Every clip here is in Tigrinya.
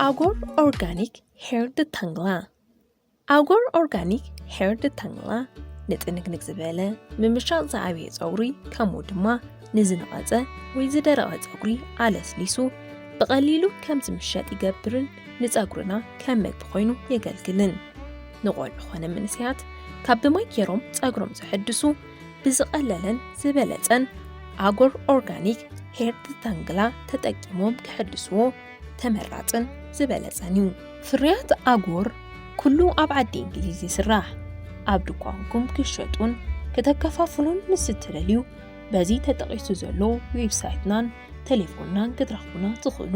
ኣጎር ኦርጋኒክ ሄር ድታንግላ። ኣጎር ኦርጋኒክ ሄር ድታንግላ ንጥንግንግ ዝበለ፣ ምምሻቕ ዝዓበየ ጸጉሪ፣ ከምኡ ድማ ንዝነቐጸ ወይ ዝደረቐ ጸጉሪ ኣለስሊሱ ብቐሊሉ ከም ዝምሸጥ ይገብርን ንጸጉርና ከም መግቢ ኮይኑ የገልግልን። ንቖልዑ ኾነ መንእሰያት ካብ ብማይ ገይሮም ጸጉሮም ዘሐድሱ ብዝቐለለን ዝበለጸን ኣጎር ኦርጋኒክ ሄር ድታንግላ ተጠቂሞም ክሕድስዎ ተመራጽን ዝበለጸን እዩ። ፍርያት ኣጎር ኩሉ ኣብ ዓዲ እንግሊዝ ይስራሕ። ኣብ ድኳንኩም ክሸጡን ከተከፋፍሉን ምስ እትደልዩ፣ በዚ ተጠቒሱ ዘሎ ዌብሳይትናን ቴሌፎንናን ክትረኽቡና ትኽእሉ።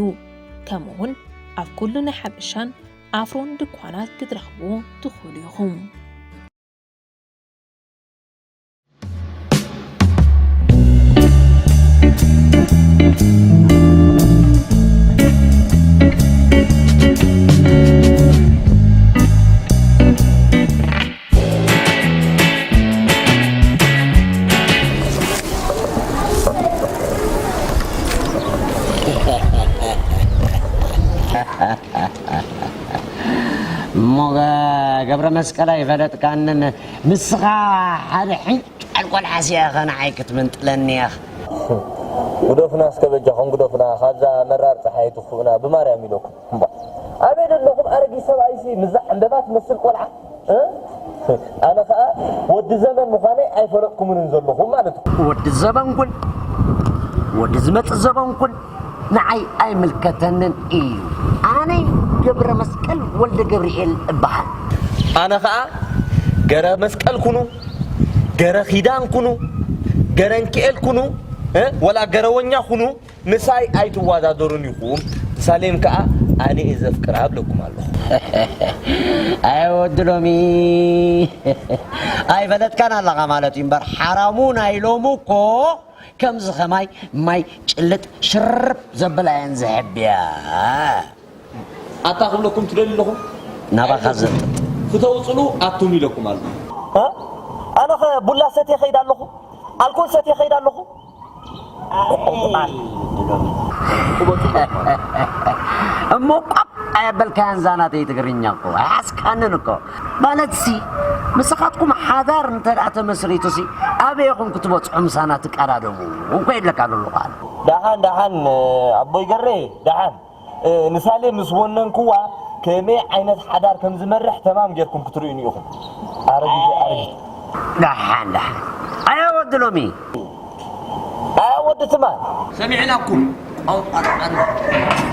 ከምኡውን ኣብ ኩሉ ናይ ሓበሻን ኣፍሮን ድኳናት ክትረኽብዎ ትኽእሉ ኢኹም። እሞ ገ-፣ ገብረ መስቀል ኣይፈለጥካንን። ንስኻ ሓደ ሕንጫል ቆልዓ ሲያ ኢኻ ንዓይ ክትምንጥለኒ ኢኻ። ግደፉና እስከ በጃኹም ግደፉና፣ ካብዛ መራር ጸሓይ ትኽፉእና ብማርያም ኢለኩም። እምባ ኣበይ ደለኹም ኣረጊት ሰብኣይሲ ምዛ ዕምበባ ትመስል ቆልዓ? እ? ኣነ ኸኣ ወዲ ዘመን ምዃነይ ኣይፈለጥኩምንን ዘለኹም ማለት እዩ። ወዲ ዘበንኩን ወዲ ዝመጽእ ዘበንኩን ንዓይ ኣይምልከተንን እዩ። ኣነ ገብረ መስቀል ወልደ ገብርኤል እበሃል። ኣነ ኸኣ ገረ መስቀል ኩኑ፣ ገረ ኪዳን ኩኑ፣ ገረ እንክኤል ኩኑ፣ እ? ወላ ገረወኛ ኩኑ፣ ምሳይ ኣይትወዳደሩን ኢኹም። ሳሌም ከኣ ኣነ እየ ዘፍቅራ እብለኩም ኣለኹ። ኣይ ወዲ ሎሚ ኣይፈለጥካን ኣለኻ ማለት እዩ እምበር፣ ሓራሙ ናይ ሎሚ እኮ ከምዚ ኸማይ ማይ ጭልጥ ሽርብ ዘበላ እየን ዝሕብያ። ኣታ ክብለኩም ትደልዩ ኣለኹም? ናባኻ ዘጥ። ክተውፅሉ ኣቱም ኢለኩም ኣለኹ። እ? ኣነ ኸ ቡላ ሰትየ ኸይድ ኣለኹ? ኣልኮል ሰትየ ኸይድ ኣለኹ? እሞ ቋቕ ኣየበልካያን ዛናተይ ትግርኛ እኮ ኣይሓስካንን እኮ። ማለትሲ ንስኻትኩም ሓዳር እንተ ደኣ ተመስሪቱሲ ኣበይ ኢኹም ክትበጽሑ ምሳና ትቀዳደሙ እኮ ይብለካ ዘለኹ ኣነ። ደሓን ደሓን ኣቦይ ገሬ ደሓን። እ፣ ንሳሌ ምስ ወነንክዋ ከመይ ዓይነት ሓዳር ከም ዝመርሕ ተማም ጌርኩም ክትርእዩኒ ኢኹም። ኣረጊት፣ ኣረጊት። ደሓን፣ ደሓን። ኣያ ወዲ ሎሚ። ኣያ ወዲ ትማል። ሰሚዕናኩም። ቋንቋ ተማሪ።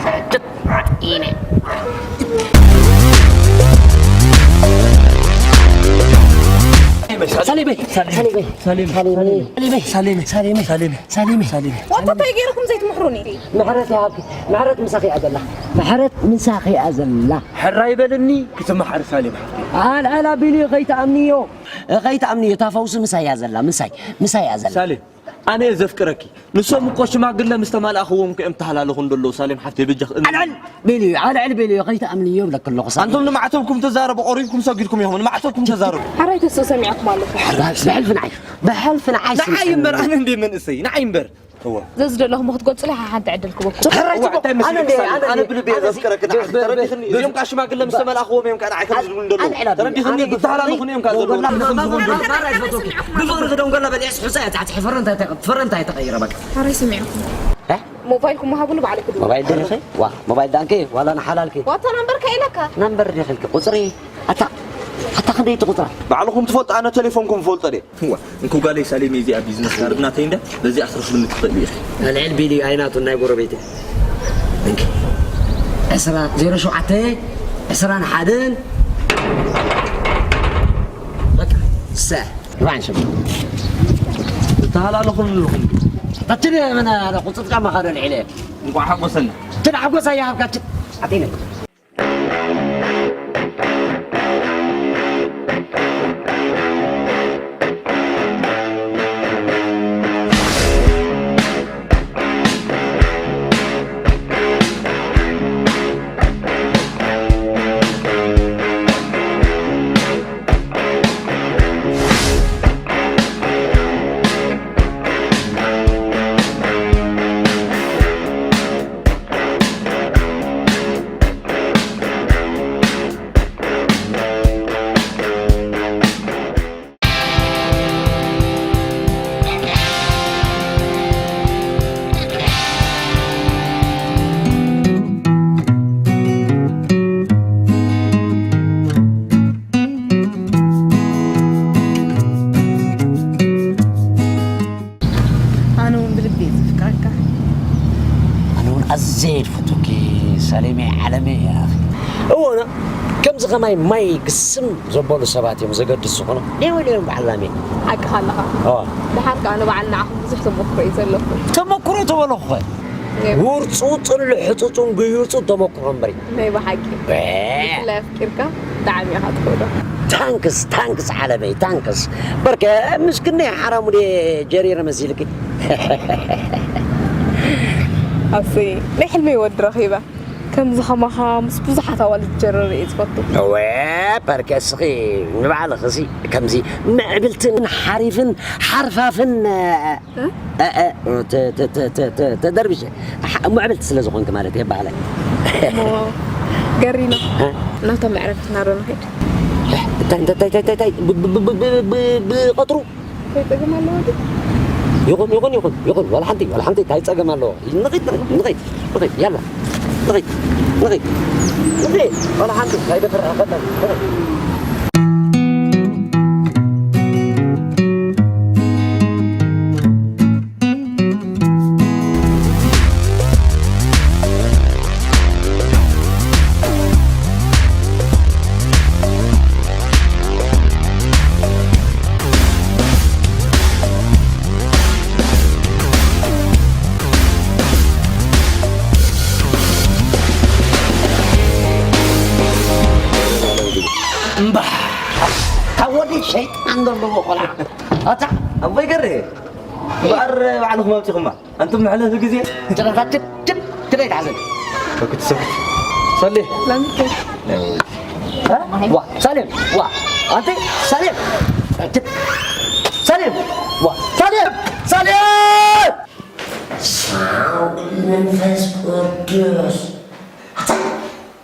ስዕድት ዓጢነ። ሳሌ በይ፣ ሳሌ በይ፣ ሳሌ በይ፣ ሳሌ በይ፣ ሳሌ በይ፣ ሳሌ በይ፣ ሳሌ በይ። ሳሌ፣ ሳሌ። ዋታ እንታይ ገይርኩም ዘይትምሕሩኒ? ምሕረት ይሃብኪ። ምሕረት ምሳኺ እያ ዘላ። ምሕረት ምሳኺ እያ ዘላ። ሕራይ በልኒ ክትመሓር ሳሌም ሓፍተይ። ኣልዓል ኣቢሉ እዩ ከይትኣምንዮ። ከይትኣምንዮ፣ እታ ፈውሲ ምሳይ እያ ዘላ። ምሳይ፣ ምሳይ እያ ዘላ። ሳሌም፣ ኣነ እየ ዘፍቅረኪ። ንሶም እኮ ሽማግለ ምስ ተማልኣኽዎም እኮ እዮም ተሃላለኹ እንደለዉ። ሳሌም ሓፍተይ በጃኽ እምኒ። ኣልዓል ቢሉ እዩ፣ ኣልዓል ቢሉ እዩ ከይትኣምንዮ እብለኪ ኣለኹ ሳሌም። ኣንቱም ንማዕተብኩም ተዛረቡ፣ ቆሪብኩም ሰጊድኩም ኢኹም። ንማዕተብኩም ተዛረቡ። ሕራይ ተስኡ ሰሚዐኩም ኣለኹ። ብሕልፊ ንዓይ፣ ብሕልፊ ንዓይ ንዓይ እምበር፣ ኣነ እንደ መንእሰይ፣ ንዓይ እምበር። እወ። ዘዚ ዘለኹም ክትገልጹለይ ሓንቲ ዕድል ክበኩም። ሕራይ እወ፣ ጽቡቕ። እንታይ ኣነ መስለኪ እንደ-፣ ሳሌም? ኣነ ኣነ እንደ-፣ ብልቢ እየ ኣነ ዘፍቅረኪ፣ ብ-፣ ብ-፣ ተረዲኽኒ? ብ-፣ እዚኦም ከዓ ሽማግለ ምስ ተመልኣኽዎም እዮም ከዓ ንዓይ ከምዚ ዝብሉ እንደለዉ። ኣነ ዕላል ተረዲኽኒ? ኣነ ይተሃላለኹ እዮም ከዓ ዘለዉ። ወላ ንስኹም ዝብሉ። ብፍቕሪ ክደንጎላ በሊዕስ ሑጻ እያ ትሕቲ ሕፈረ እንታይ ተቐ-፣ ፍረ እንታይ ተቐይረ በቃ። ሕራይ ሰሚዕኩም። እ? ሞባይልኩም ወሃቡኒ ባዕለይ ክድውል። ሞባይል ደሊኺ? ዋ፣ ሞባይል ዳንከ ዋላ ንሓላልኪ? ዋታ ናምበርካ ኢለካ። ናምበር ደኺልኪ ቁጽሪ። ኣታ፣ ኣታ ክንደይ ትቁጽራ? ባዕልኹም ትፈልጡ፣ ኣነ ቴሌፎንኩም ፈልጦ ድየ? እዋ፣ እንኩ ጓለይ ሳሌም፣ እዚኣ ቢዝነስ ካርድ ናተይ እንዳ፣ በዚኣ ክትረኽብኒ ትኽእሊ ኢኺ። ኣልዕል ቢል እዩ፣ ኣይናቱ፣ ናይ ጎረቤት እዩ። እንኪ። ዕስራ፣ ዜሮ ሸውዓተ፣ ዕስራን ሓደን። በቃ፣ ሰ። ራንሽም። ተሃላለኹም ኣለኹም። ኣትነ መና ቁጽር ጫማ ካዶ ልዕለ። እንኳዕ ሓጎሰና። ትዳ ሓጎሳ ይሃብካ። ኣቲነ። ላሜ እያ ኣኺ። እወ፣ ከምዚ ኸማይ ማይ ግስም ዘበሉ ሰባት እዮም ዘገድሱ ዝኾኑ። ሌወ ሌወ በዓል ላሜ። ሓቅኻ ኣለኻ። እወ። ደሓር ከኣ ንበዓል ንዓኹም ብዙሕ ተመክሮ እዩ ዘለኩም። ተመክሮ ተበለኹ ኸ? ኔር። ውርጹጽን ልሕጹጽን ግዩጹን ተመክሮ እምበሪ። ናይ ብሓቂ። በ- ብፍላይ ኣፍቂርካ ብጣዕሚ ኢኻ ትኽእሎ። ታንክስ፣ ታንክስ ዓለመይ፣ ታንክስ። በርከ ምስክነይ ሓራሙ ድየ ጀሪረ መሲልኪ? ኣሰይ፣ ናይ ሕልመይ ወዲ ረኺበ። ከምዚ ኸማኻ ምስ ብዙሓት ኣዋልድ ጀረር እየ ዝፈቱ። እወ፣ በርከ እስኺ ንባዕልኺ ሲ ከምዚ ምዕብልትን ሓሪፍን ሓርፋፍን፣ እ? እ፣ እ፣ ተ-፣ ተ-፣ ተ-፣ ተ-፣ ተ-፣ ተደርቢሸ። ሓ-፣ ምዕብልቲ ስለ ዝኾንኪ ማለት እየ፣ በሃላይ። እሞ ገሪና። እ? ናብታ መዕረፍትና ዶ ንኸይድ? እንታይ፣ እንታይ፣ እንታይ፣ እንታይ፣ እንታይ? ብ-፣ ብ-፣ ብ-፣ ብ-፣ ብ-፣ ብ-፣ ብቐትሩ? እንታይ ጸገም ኣለዎ ግን? ይኹን፣ ይኹን፣ ይኹን፣ ይኹን። ዋላ ሓንቲ፣ ዋላ ሓንቲ እንታይ ጸገም ኣለዎ? ንኺድ፣ ንኺድ፣ ንኺድ፣ ንኺድ፣ ያላ። ንኺድ፣ ንኺድ፣ ንኺድ። ዋላ ሓንቲ እንታይ ደፈር ኣኸተል። ንኺድ። እምባሕ! ካብ ወዲ ሸይጣን ዘለዎ ቆልዓ። ኣታ፣ ኣቦይ ገሬ፣ እምበኣር ባዕልኹም ኣምጺኹማ። ኣንቱም መሕለፊ ግዜ። ጭራታ ችፕ፣ ችፕ፣ ችፕ ኣይትሓዘን። ሰክት፣ ሰክት። ሰሌ። ላሚከ። እ? ዋ፣ ሳሌም፣ ዋ። ኣንቲ፣ ሳሌም። ችፕ። ሳሌም፣ ዋ። ሳሌም፣ ሳሌም! ሳው መንፈስ ቅዱስ። ኣታ፣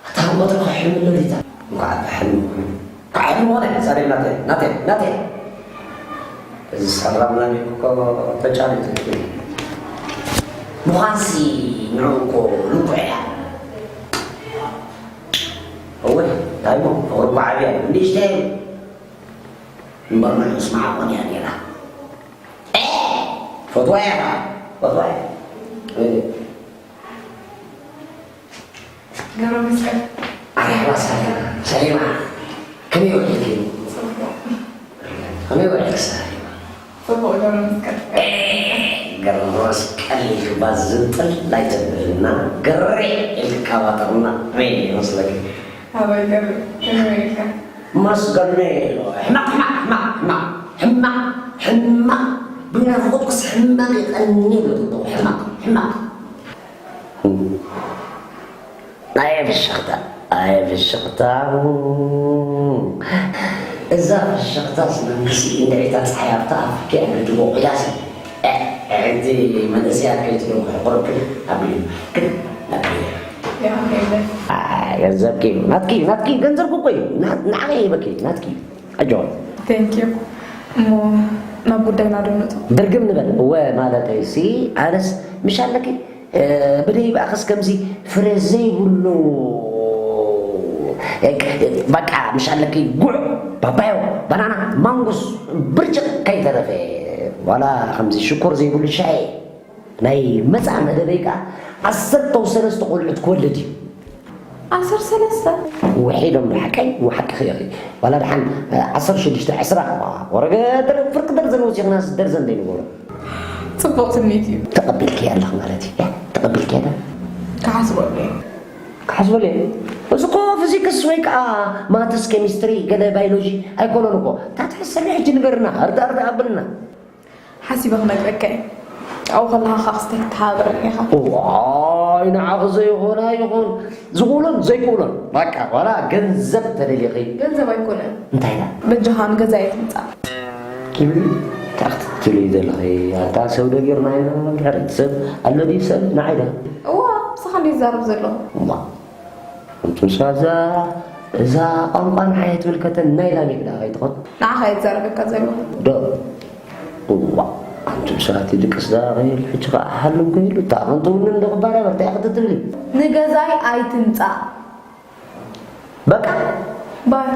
ኣታ፣ ወትሩ ከሕልም ኣሎ ዲታ? እንኳዕ ብሕልሚ ኮነ። ክሕልም ኮነ። ሳሌም ናተይ፣ ናተይ፣ ናተይ። እዚ ሰራም ላሜ እኮ ተጫሪቱ ምዃንሲ ንዑ እኮ ልኩዕ እያ። እወ፣ እንታይ እሞ ፍቕሪ እኮ ዓብያ እዩ። ንእሽተይ እምበር ንዑ ስማዓ ኮን እያ ነይራ። ኤ! ፈትዋ እያ፣ ፈትዋ እያ። እ። ገብረ መስቀል። ኣህላ ሰላም፣ ሰሊማ። ከመይ ውዒልኪ? ጽቡቕ። ከመይ ውዒልኪ ሰሊማ? ጽቡቕ ገብረ መስቀል። ኤ፣ ገብረ መስቀል ኢልኪ ባዝንጥል ኣይተብልና፣ ግሬ ኢልኪ ካባጥርና፣ ከመይ ይመስለኪ? ኣባይ ገብረ፣ ከመይ ውዒልካ? መስገን ኢሉ፣ ሕማቕ፣ ሕማቕ፣ ሕማቕ፣ ሕማቕ፣ ሕማቕ፣ ሕማቕ። ብናፍቖትኩስ ሕማቕ ይቐኒ ኢሉ፣ ሕማቕ፣ ሕማቕ። ኣየ ፍሽኽታ፣ ኣየ ፍሽኽታ። እዛ ፍሽኽታስ መንግስቲ እንድዒታ ጸሓይ ኣብታ ኣፍኪ ኣግድቦ ቁያሲ። ሕንቲ መንእሰያት ከይትደንጉሑ ቁሩብ ክል ኣቢሉ፣ ክል ኣቢሉ። ያ፣ ያ። ኣይ፣ ገንዘብኪ እዩ፣ ናትኪ እዩ፣ ናትኪ እዩ፣ ገንዘብኪ እኮ እዩ። ና-፣ ንዓኺ ይህበኪ እዩ፣ ናትኪ እዩ። ኣጆኺ። Thank you። እሞ ናብ ጉዳይና ዶ ንእቶ? ድርግም ንበል። እወ፣ ማለተይሲ፣ ኣነስ ምሽ ኣለኪ። እ፣ ብደይ ብኣኸስ ከምዚ ፍረ ዘይብሉ፣ እ፣ በቃ ምሽ ኣለኪ ጉዕ፣ ፓፓዮ፣ ባናና፣ ማንጉስ፣ ብርጭቕ ከይተረፈ፣ ዋላ ከምዚ ሽኮር ዘይብሉ ሻሂ ናይ መጻኢ መደበይ ከኣ ዓሰርተ ሰለስተ ቆልዑት ክወልድ እዩ። ዓሰርተ ሰለስተ? ውሒዶም ብሓቀይ፣ ብሓቂ ኺኢኺ። ዋላ ደሓን ዓሰርተ ሽዱሽተ፣ ዕስራ፣ ወረገ ደር-፣ ፍርቂ ደርዘን ወሲኽናስ ደርዘን ዘይንገብሮ። ጽቡቕ ትምኒት እዩ። ተቐቢልኪ ኣለኽ ማለት እዩ። ያ፣ ተቐቢልኪ ኣለ? ክሓስበሉ እየ። ክሓስበሉ እየ። እዚ እኮ ፊዚክስ ወይ ከኣ ማትስ፣ ኬሚስትሪ፣ ገለ ባዮሎጂ ኣይኮነን እኮ። እታ ትሕሰቢ ሕጂ ንገርና፣ ኣርዳ ኣርዳ ኣብልና። ሓሲበ ክነግረካ እየ። ኣብኡ ከለኻ ከዓ ክስታይ ክትተሓባበረኒ ኢኻ። ዋይ፣ ንዓኺ ዘይኾነ ኣይኹን። ዝኽእሎን ዘይክእሎን። በቃ፣ ዋላ ገንዘብ ተደሊኺ። ገንዘብ ኣይኮነን። እንታይ ኢላ? በጃኻ ንገዛ እየ ትምጻእ። ኪብሪ፣ እንታይ ክትትልይ ዘለኺ? ኣታ ሰብ ዶ ጌርና ኢና? ድሕሪ ሰብ ኣሎ ድዩ ሰብ? ንዓይ ዶ? እዋ፣ ምሳኻ እንድየ ዝዛረብ ዘለኹ። እማ። ኣንቱም ሰባት፣ እዛ፣ እዛ ቋንቋ ንዓይ ትምልከተኒ ናይ ላሜክ ደኣ ከይትኾን? ንዓኻ እየ ዝዛረበካ ዘለኹ። ዶ? እዋእ፣ ኣንቱም ሰባት፣ ይድቅስ ደኣ ከይብል፣ ሕጂ ኸኣ ሃልም ከይሉ፣ እታ ኸንትውንን ዶ ክበራበር፣ እንታይ ክትትብሊ? ንገዛይ ኣይትምጻእ። በቃ። ባይ።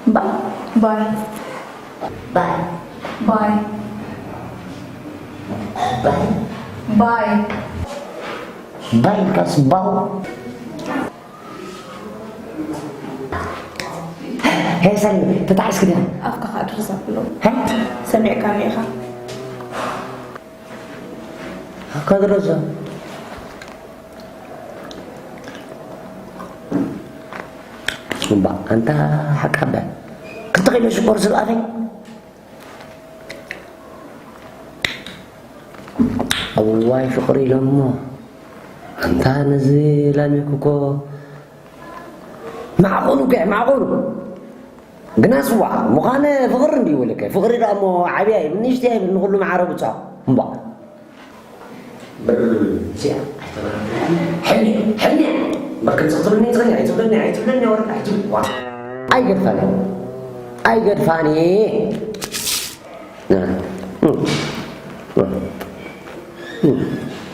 ባይ። ባይ። ባይ። ባይ። ባይ። ባይ። ባይ ኢልካስ ባው። ኣይ ሳልሚ፣ ተጣዒስኪ ዲኻ? ኣፍካ ኸኣ ድርዝ ኣብሎ። ሃ? ሰሚዕካኒ ኢኻ። ኣፍካ ድረዞ። እምባ፣ ኣንታ ሓቃ በል። ክልተ ኪሎ ሽኮር ስብ ኣፈይ። እዋይ ፍቕሪ ኢሎሞ። ኣንታ ነዚ ላሚክ እኮ ማዕቑሉ እኮ እየ፣ ማዕቑሉ። ግናስ ዋእ፣ ምዃነ ፍቕሪ እንድዩ ይብለካ። ፍቕሪ ደኣ እሞ ዓብያ ይብል፣ ንእሽተያ ይብል፣ ንኹሉ መዓረ ብጻ። እምባ። ብር እዚኣ ኣይተበራብርያ። ሕልሚ፣ ሕልሚ። እምበር ከምዚ ክትብለኒ ትኽእሊ፣ ኣይትብለኒ፣ ኣይትብለኒ፣ ወረዳ ኣይትብል። ዋ። ኣይገድፋን እየ። ኣይገድፋን እየ።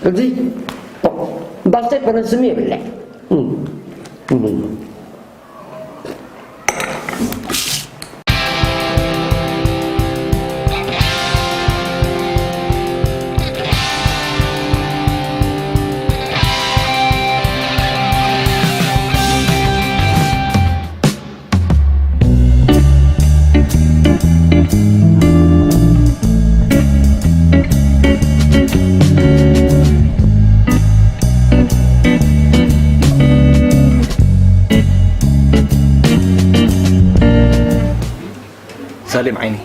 እዚ ባልቴ ኮነ ስም የብለይ። ሳሌም ዓይኒ፣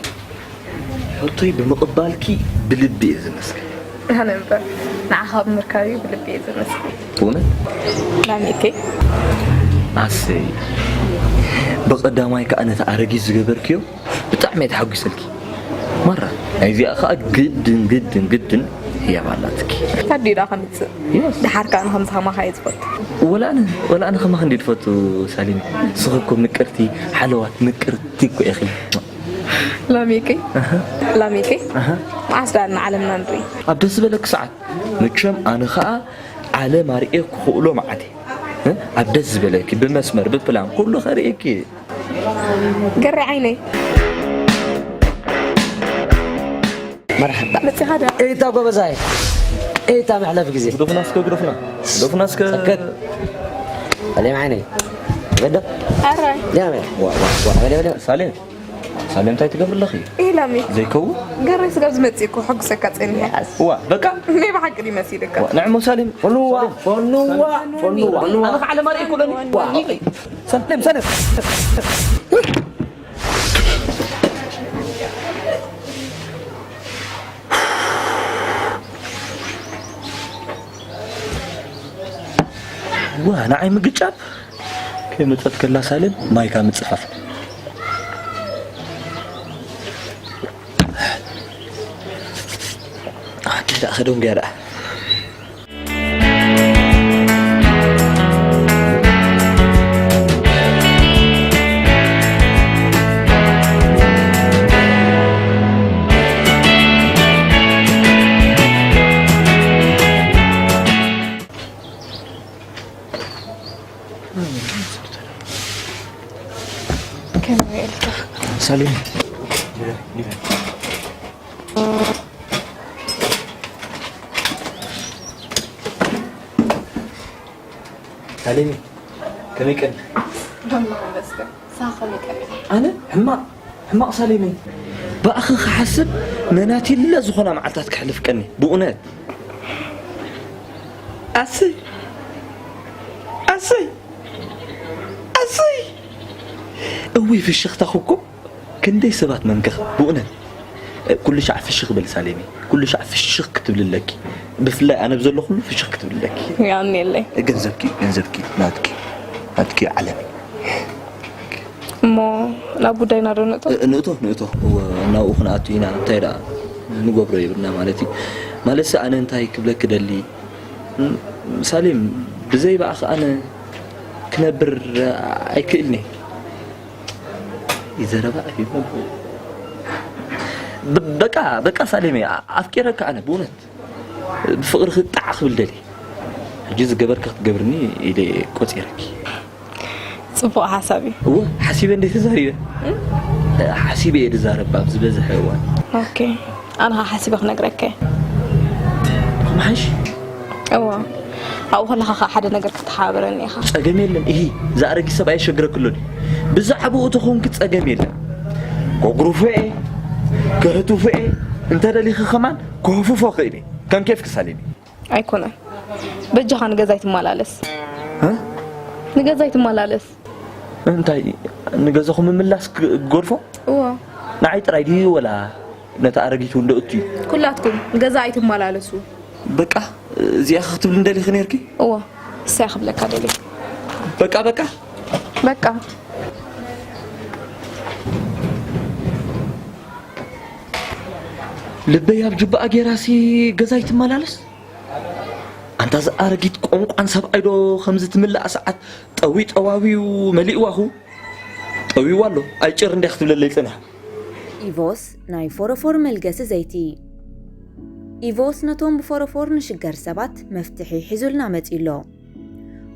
ሕቶይ ብምቕባልኪ ብልቢ እየ ዘመስግን። ኣነ እምበር፣ ንዓኻ ብምርካብዩ ብልቢ እየ ዘመስግን። ብእውነት? ላሚከይ። ኣሰይ። ብቐዳማይ ከኣ ነቲ ኣረጊት ዝገበርክዮ ብጣዕሚ እየ ተሓጒሰልኪ። ማራ፣ ናይዚኣ ከኣ ግድን፣ ግድን፣ ግድን ህያብ ኣላትኪ። ኣዲዳ ከምጽእ። የስ። ደሓር ከኣ ንኸምዚ ከማኻ እየ ዝፈቱ። ወላ ኣነ፣ ወላ ኣነ ከማኺ እንድየ ዝፈቱ ሳሊም። ንስኺ እኮ ምቅርቲ፣ ሓለዋት ምቅርቲ እኮ ኢኺ። ላሚከይ፣ ኣሃ። ላሚከይ፣ ኣሃ። መዓስ ደኣ ንዓለምና ንርኢ? ኣብ ደስ ዝበለኪ ሰዓት። መቸም ኣነ ኸኣ ዓለም ኣርእየ ክኽእሎ መዓት እየ። እ? ኣብ ደስ ዝበለኪ፣ ብመስመር፣ ብፕላን፣ ኩሉ ከርእየኪ እየ። ገሬ ዓይነይ። መርሓባ። መጺኻ ዶ? ኤታ ጎበዛይ። ኤታ መሕለፊ ግዜ። ግደፉና እስከ፣ ግደፉና። ግደፉና እስከ። ሰከት። ሰሌም ዓይነይ። በዶ? ኣራይ። ያ፣ ያ። ዋ፣ ዋ፣ ዋ፣ በለ፣ በለ። ሳሌም። ሳሌም፣ እንታይ ትገብሪ ኣለኺ? ኢላሚ። ዘይከውን? ገሬ ስጋብ ዝመጽእ እኮ ሕጉሰካ ጸኒሐ። ዋ፣ በቃ። ናይ ብሓቂ ድዩ መሲልካ? ዋ፣ ንዕሞ ሳሌም። ፈንዋ፣ ሳሌም። ፈንዋ፣ ፈንዋ። ኣነ ከዓ ዓለም ኣርእየ እኮ ኣለኒ። ዋ። ሳሌም፣ ሳሌም። ዋ፣ ንዓይ ምግጫብ? ከይመጸት ከላ ሳሌም ማይካ ምጽፋፍ። ኣደ ደኣ ከደንጉያ ደኣ። ከመይ ኢልካ? ሳሌም። ሳሌም፣ ከመይ ቀን? ኣምላኽ ይመስገን። ንስኻ ከመይ ቀን? ኣነ? ሕማቕ። ሕማቕ ሳሌመይ፣ ብኣኺ ክሓስብ ነናቲለ ዝኾና መዓልታት ከሕልፍ ቀኒ፣ ብእውነት። ኣሰይ! ኣሰይ! ኣሰይ! እውይ ፍሽኽታኺ እኮ ክንደይ ሰባት መንከኽ፣ ብእውነት። ኩሉ ሻዕ ፍሽኽ በሊ ሳሌመይ፣ ኩሉ ሻዕ ፍሽኽ ክትብሊ ኣለኪ። ብፍላይ ኣነ ብዘለኹሉ ፍሽኽ ክትብሊ ኣለኪ። የቐንየለይ። ገንዘብኪ፣ ገንዘብኪ ናትኪ፣ ናትኪ ዓለመይ። እሞ ናብ ጉዳይና ዶ ንእቶ? እ፣ ንእቶ፣ ንእቶ። እወ፣ ናብኡ ክንኣቱ ኢና። እንታይ ደኣ ንገብሮ የብልና ማለት እዩ። ማለትሲ ኣነ እንታይ ክብለኪ ደሊ፣ ም፣ ሳሌም፣ ብዘይ ብኣኺ ኣነ ክነብር ኣይክእልን እየ። ይዘረባ እዩ። ብ-፣ በቃ፣ በቃ ሳሌም፣ ኣ-፣ ኣፍቂረካ ኣነ ብእውነት። ብፍቕርኺ ጣዕ ክብል ደልየ። ሕጂ ዝገበርኪ ክትገብርኒ ኢለ እየ ቆጺረኪ። ጽቡቕ ሓሳብ እዩ። እወ፣ ሓሲበ እንደ ተዛሪበ። እም? ሓሲበ እየ ዝዛረብ ኣብ ዝበዝሐ እዋን። ኦኬ። ኣነ ኸዓ ሓሲበ ክነግረካ እየ። ምሓሽ? እወ። ኣብኡ ከለኻ ኸዓ ሓደ ነገር ክትሓባበረኒ ኢኻ። ጸገም የለን። እሂ፣ ዝኣረጊ ሰብኣይ የሸግረኪ ኣሎ ድዩ? ብዛዕባኡ ተኾንኪ ጸገም የለን። ከጉርፎ እየ፣ ከህትፎ እየ፣ እንተደሊኺ ከማን ከህፍፎ ክእል እየ። ከም ኬፍኪ ሳሌኒ። ኣይኮነን። በጃኻ ንገዛ ኣይትመላለስ። እ? ንገዛ ኣይትመላለስ። እንታይ ንገዛኹም ምምላስ ክ-፣ ክገድፎ? እዎ። ንዓይ ጥራይ ድዩ ወላ ነታ ኣረጊት እውን ዶ እቱ እዩ? ኩላትኩም ንገዛ ኣይትመላለሱ። በቃ እዚኣ ክትብሊ እንደሊኺ ነርኪ? እዎ። እሳይ ክብለካ ደልየ። በቃ፣ በቃ። በቃ። ልበይ ኣብ ጅባኣ ጌራሲ ገዛ ኣይትመላለስ? ኣንታ እዛ ኣረጊት ቆንቋን ሰብኣይ ዶ ከምዚ ትምላእ ሰዓት ጠዊ ጠዋዊዩ መሊእዋኹ? ጠዊዋ ኣሎ፣ ኣይጭር እንድያ ክትብለለይ ጽንሓ። ኢቮስ ናይ ፎሮፎር መልገሲ ዘይቲ። ኢቮስ ነቶም ብፎሮፎር ንሽገር ሰባት መፍትሒ ሒዙልና መጺኡ ኣሎ።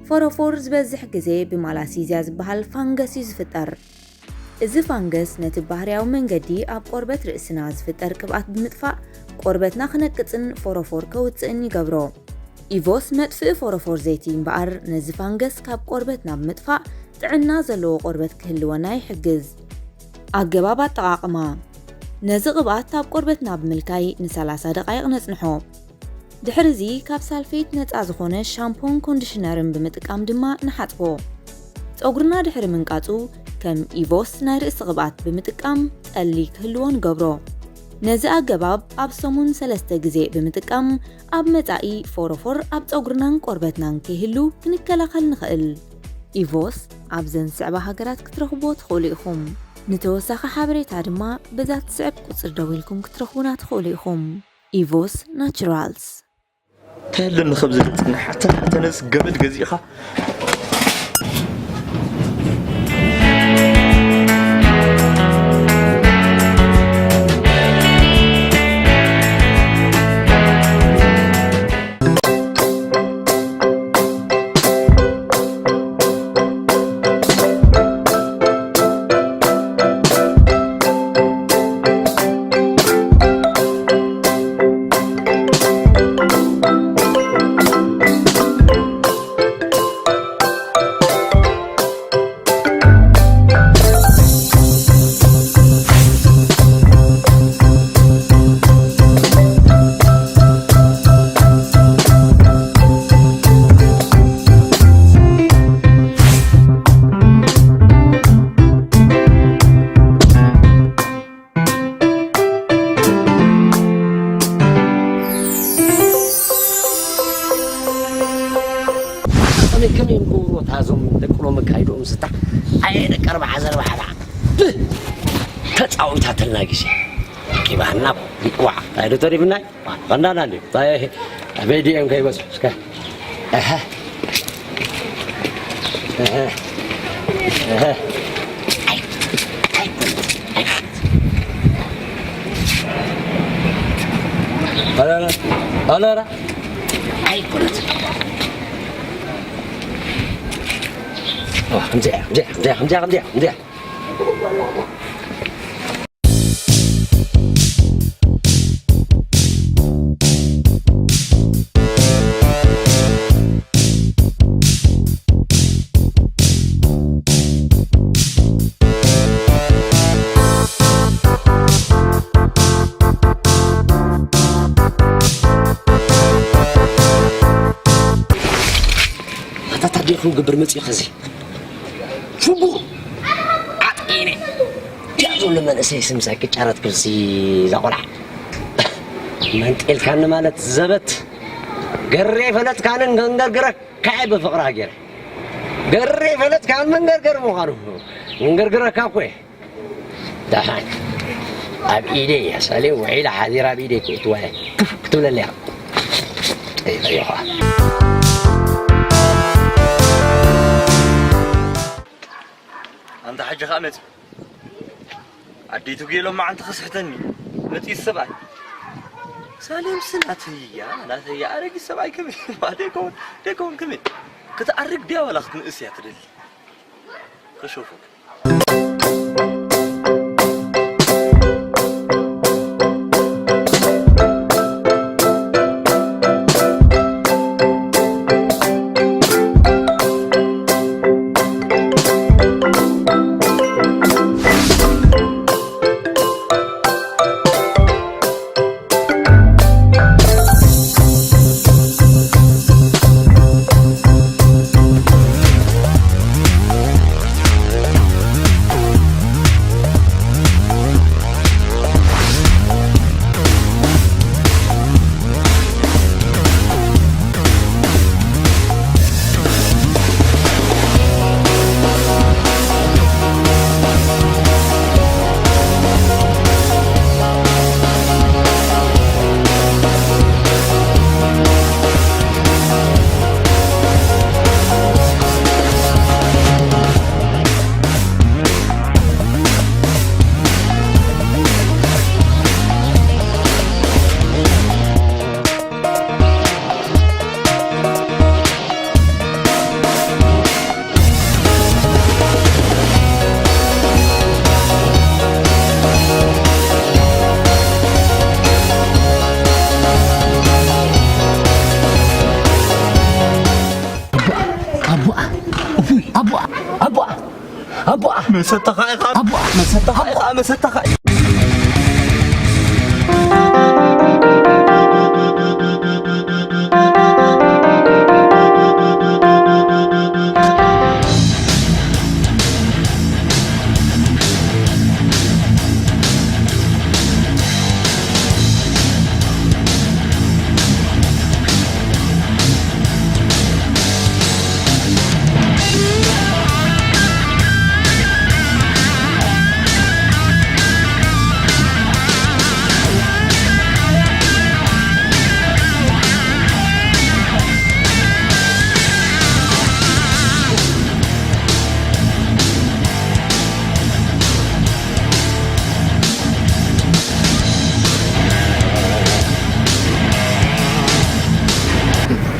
ፎሮፎር ዝበዝሕ ግዜ ብማላሲዝያ ዝበሃል ፋንገስ እዩ ዝፍጠር። እዚ ፋንገስ ነቲ ባህርያዊ መንገዲ ኣብ ቆርበት ርእስና ዝፍጠር ቅብኣት ብምጥፋእ፣ ቆርበትና ክነቅጽን ፎሮፎር ከውጽእን ይገብሮ። ኢቮስ መጥፍኢ ፎሮፎር ዘይቲ እምበኣር፣ ነዚ ፋንገስ ካብ ቆርበትና ብምጥፋእ፣ ጥዕና ዘለዎ ቆርበት ክህልወና ይሕግዝ። ኣገባብ ኣጠቓቕማ። ነዚ ቅብኣት ኣብ ቆርበትና ብምልካይ ንሰላሳ ደቓይቕ ነጽንሖ። ድሕርዚ ካብ ሳልፌት ነጻ ዝኾነ ሻምፖን ኮንዲሽነርን ብምጥቃም ድማ ንሓጽቦ። ጸጉርና ድሕሪ ምንቃጹ፣ ከም ኢቮስ ናይ ርእሲ ቅብኣት ብምጥቃም ጠሊ ክህልዎ ንገብሮ። ነዚ ኣገባብ ኣብ ሰሙን ሰለስተ ግዜ ብምጥቃም፣ ኣብ መጻኢ ፎሮፎር ኣብ ጸጉርናን ቆርበትናን ከይህሉ ክንከላኸል ንኽእል። ኢቮስ ኣብዘን ዝስዕባ ሃገራት ክትረኽብዎ ትኽእሉ ኢኹም። ንተወሳኺ ሓበሬታ ድማ በዛ ትስዕብ ቁጽሪ ደዊልኩም ክትረኽቡና ትኽእሉ ኢኹም። ኢቮስ ናቹራልስ። ተለኒ ከብዚ ልጽንሕ፣ ኣተ-፣ ኣተ ነዚ ገመድ ገዚእኻ። ከመይ፣ ከመይ ንገብሮ፣ እታ እዞም ደቂ ሎሚ ኣካይድኦም ስታ፣ ኣየ ደቂ ኣርባዓ ዘርባዓ ደዓ። ብህ! ተጻዊታትልና ግዜ። ቂባና፣ ዋ፣ እንታይ ዶ ተሪፍናይ? ዋ፣ ቀንዳና እንዲ። እንታይ፣ ኣበይ ድዮም ከይበጽሑ እስከ? ኣሃ። ኣሃ። ኣሃ። ኣይ፣ ኣይ፣ ኣይ። ኣላ፣ ኣላ፣ ኣላ፣ ኣላ። ኣይኮነትን። ዋ፣ ከምዚኣ፣ ከምዚኣ፣ ከምዚኣ፣ ከምዚኣ፣ ከምዚኣ፣ ከምዚኣ። ኣታ ታዲያ ክንገብር መጺኡ ኸዚ? ሽጉር ዓጢነ። ያ ዘሎ መንእሰይ ስምሳይ ክጫረት ክብሲ ዛቆልዓ። መንጤልካኒ ማለት ዘበት። ገሬ ፈለጥካንን ገንገርግረካ እየ ብፍቕራ ገይረ። ገሬ ፈለጥካን መንገርገር ምዃኑ። ገንገርግረካ እኮ እየ። ደሓን ኣብ ኢደይ እያ ሳሌ ውዒላ ሓዚራ ኣብ ኢደይ ክእትዋ እያ። ክፍ ክትብለለይ እያ። ጠይቐዮ ኸዓ። ኣንታ ሕጂ ኸዓ መጺኡ። ኣደይ ትጉየ ሎማዓንቲ ከስሕተኒ። መጺኡ ሰብኣይ። ሳሌምሲ ናተይ እያ፣ ናተይ እያ። ኣረጊት ሰብኣይ ከመይ ደይከውን፣ ደይከውን ከመይ? ክትኣርግ ድያ ዋላ ክትንእስ እያ ትደሊ? ክሹፉ። መሰተኻ ኢኻ። ኣቦ፣ መሰተኻ ኢኻ፣ መሰተኻ።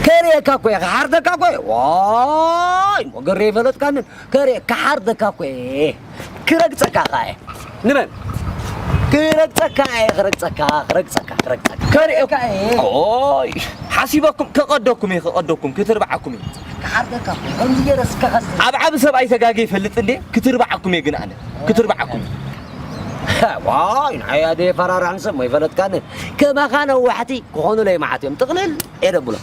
ከርእየካ እኮ እየ፣ ክሓርደካ እኮ እየ። ዋይ፣ እሞ ገሬ ይፈለጥካኒ። ከርእየ፣ ክሓርደካ እኮ እየ። ክረግጸካ ኸኣ እየ። ንመን? ክረግጸካ እየ፣ ክረግጸካ፣ ክረግጸካ፣ ክረግጸካ። ከርእየካ እየ። ኦይ፣ ሓሲበኩም፣ ከቐደኩም እየ፣ ከቐደኩም፣ ክትርብዓኩም እየ። ክሓርደካ እኮ እየ። ከምዚ ገይረ እስካኻ ኣብ ዓቢ ሰብኣይ ተጋግየ ይፈልጥ እንዴ? ክትርብዓኩም እየ ግን ኣነ። ክትርብዓኩም እየ። ዋይ፣ ንዓይ ኣደ የፈራርሕን ሰብ ሞ ይፈለጥካኒ። ከማኻ ነዋሕቲ ክኾኑ ለይመዓት እዮም። ጥቕልል እየ ደብሎ።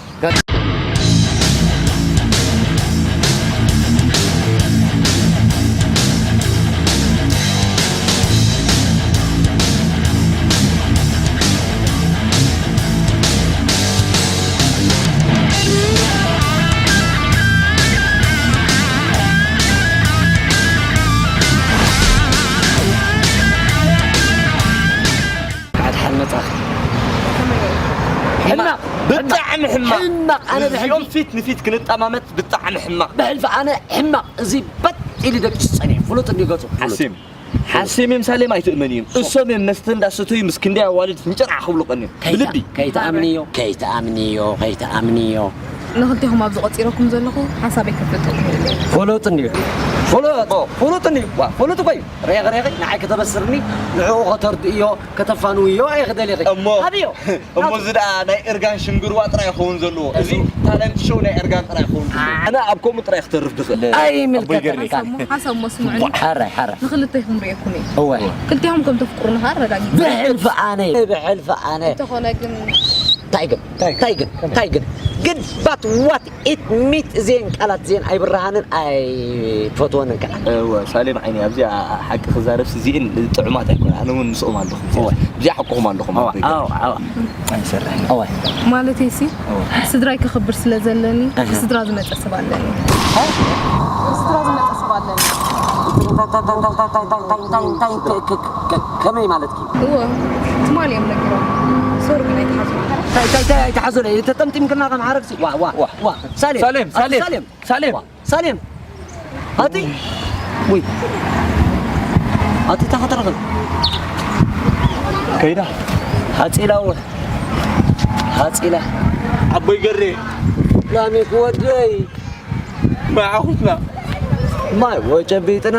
ኣድሓን መጻኺ። ሕማቕ። ብጣዕሚ ሕማቕ። ሕማቕ። ኣነ ብሕልፊ እዚኦም ፊት ንፊት ክንጠማመት ብጣዕሚ ሕማቕ። ብሕልፊ ኣነ ሕማቕ። እዚ በጥ ኢሉ ደቂሱ ጸኒሑ። ፍሉጥ እንዲ ገጹ። ፍሉጥ። ሓሲም። ሓሲም እዮም ሳሌም ኣይትእመንዮም። እሶም እዮም መስተ እንዳሰተዩ ምስ ክንደይ ኣዋልድ ፍንጭር ዓኽብሉ ቀንዮም። ከይታ-፣ ብልቢ። ከይትኣምንዮ፣ ከይትኣምንዮ፣ ከይትኣምንዮ። ንኽልቴኹም ኣብዚ ቆጺረኩም ዘለኹ ሓሳበይ ከፍልጠኩም እየ። ፍሉጥ እንድዩ። ፍሉጥ፣ ፍሉጥ እንድዩ። ዋ፣ ፍሉጥ እኮ እዩ። ሬኽ፣ ሬኽ፣ ንዓይ ከተበስርኒ፣ ንዕኡ ከተርድእዮ፣ ከተፋንውዮ እየ ክደልየኺ። እሞ፣ ሃብዮ። እሞ እዚ ደኣ ናይ እርጋን ሽንግርዋ ጥራይ ይኸውን ዘለዎ። እዚ ታለንት ሾው ናይ እርጋን ጥራይ ይኸውን ዘለዎ። ኣነ ኣብ ከምኡ ጥራይ ክተርፍ ድኽእል። ኣይምልከተካ። ኣቦይ ገርኒ። ሓሳብ እሞ፣ ሓሳብ እሞ ስምዑኒ። ሓራይ፣ ሓራይ። ንኽልቴኹም ርእየኩም እየ። እወ። ክልቴኹም ከም ተፍቅሩኒ ኸኣ ኣረጋጊጸ። ብሕልፊ ኣነ፣ ብሕልፊ ኣነ። እንተኾነ ግን እንታይ ግን? እንታይ ግን? እንታይ ግን? ግን but what it means እዚአን ቃላት እዚአን ኣይብርሃንን ኣይፈትወንን ከዓ። እወ፣ ሳሌም ዓይኒ፣ ኣብዚኣ ሓቂ ክዛረብስ እዚአን ጥዑማት ኣይኮነ። ኣነ እውን ምስኦም ኣለኹም። እወ። እዚኣ ሓቅኹም ኣለኹም። እወ፣ ኣቦይ ገርኒ። ኣወ፣ ኣወ። ኣይሰርሕን። እወ። ማለተይሲ፣ እወ። ስድራይ ከኽብር ስለ ዘለኒ፣ ኣሃ። ስድራ ዝመጸ ሰብ ኣለኒ። እ? ስድራ ዝመጸ ሰብ ኣለኒ። እንታይ፣ እንታይ፣ እንታይ፣ እንታይ፣ እንታይ፣ እንታይ፣ እንታይ፣ ከ-፣ ከ-፣ ከ-፣ ከመይ ማለትኪ? እወ፣ ትማሊ እዮም ነጊሮም። ሶሪ ግን ኣይትሓዙ። እንታይ፣ እንታይ፣ እንታይ ኣይትሓዙ? ተጠምጢምክና ከም ሓረግሲ። ዋ፣ ዋ፣ ዋ። ዋ። ሳሌም፣ ሳሌም፣ ኣቲ ሳሌም፣ ሳሌም። ሳሌም። ዋ። ሳሌም። ኣቲ። ውይ። ኣቲ ታኸተረኽን። ከይዳ። ሓፂላ ወ-፣ ሓፂላ። ኣቦይ ገሬ። ላሚክ ወደይ። ማይ ዓኹትና። ማይ ወጨቢጥና።